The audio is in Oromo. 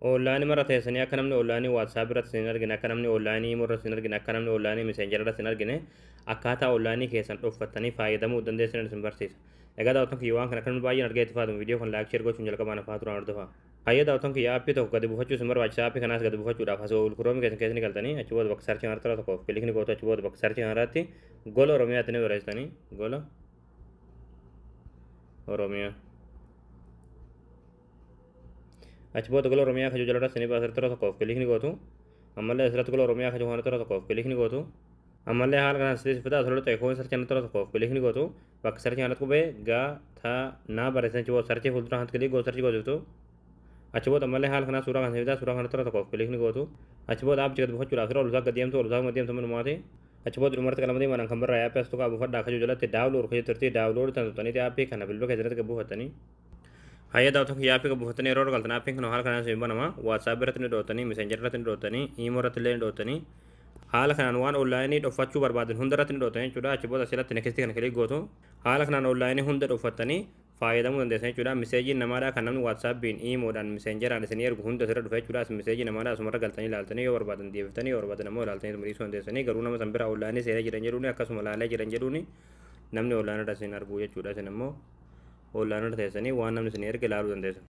Online mara teessanii akka namni online WhatsApp irratti isin argine, akka namni online Imo irratti isin argine, akka namni online Messenger irratti isin argine, akkaataa online keessan dhokfattanii fayyadamuu dandeessan isin barsiisa. Egaa daawwattoon kiyya, waan kana kan baay'een argee itti fayyadamu, viidiyoo kan like, share gochuun jalqabaan afaa turaan hordofaa. Hayyee daawwattoon kiyya, aappii tokko gadi buufachuu isin barbaachisa. Aappii kanaas gadi buufachuudhaaf asii ol Chrome keessan keessa ni galtanii, achi booda bakka search kanarratti tokkoof click ni gootu. Achi booda bakka search kanarratti Gola Oromiyaatti ni barreessitanii, Gola Oromiyaa. Achi booda Gola Oromiyaa kajuu jalatti ni baasa, irratti tokkoof click ni gootu. Ammallee asirratti Gola Oromiyaa kajuu kanarratti tokkoof click ni gootu. Ammallee haala kanaan sitti fida. Asirratti icon search kanarratti tokkoof click ni gootu. Bakka search kanarratti qubee gaa ta naa barreessan, achi booda search fuuldura kanatti click gootu, search gootu. Achi booda ammallee haala kanaa suuraa kan fida, suuraa kanarratti tokkoof click ni gootu. Achi booda aappii gadi buufachuudhaaf sirra ol gadi deemtu, ol gadi deemtu manumaati. Achi booda dhumarratti qalama diimaadhaan kan barraa'e aappii as tuqaa buufadhaa kajuu jalatti download kajuu turtii, download tan tuqxaniiti aappii kana bilbila keessatti gad buufattanii. Hayyee daawwattoon kiyya, aappii gad buufattanii yeroo galtan, aappiin kun haala kanaan isin banama. WhatsApp irratti ni dhootanii, Messenger irratti ni dhootanii, Imo irratti illee ni dhootanii. Haala kanaan waan online dhokfachuu barbaadan hunda irratti ni dhootanii jechuudha. Achi booda asirratti next kana click gootu. Haala kanaan online hunda dhokfattanii fayyadamuu dandeessan jechuudha. Messageiin namaadhaa kan namni WhatsAppiin, Imoodhaan, Messengeraan isinii ergu hunda asirra dhufa jechuudha. Asin message namaadhaa asumarra galtanii ilaaltanii, yoo barbaadan deebiftanii, yoo barbaadan ammoo ilaaltanii dhiisuu dandeessanii. Garuu nama san bira online seenee jiran jedhuuni, akkasuma ilaalee jiran jedhuuni, namni online irra isin argu jechuudha. Isin ammoo online irra teessanii waan namni isin erge ilaaluu dandeessan.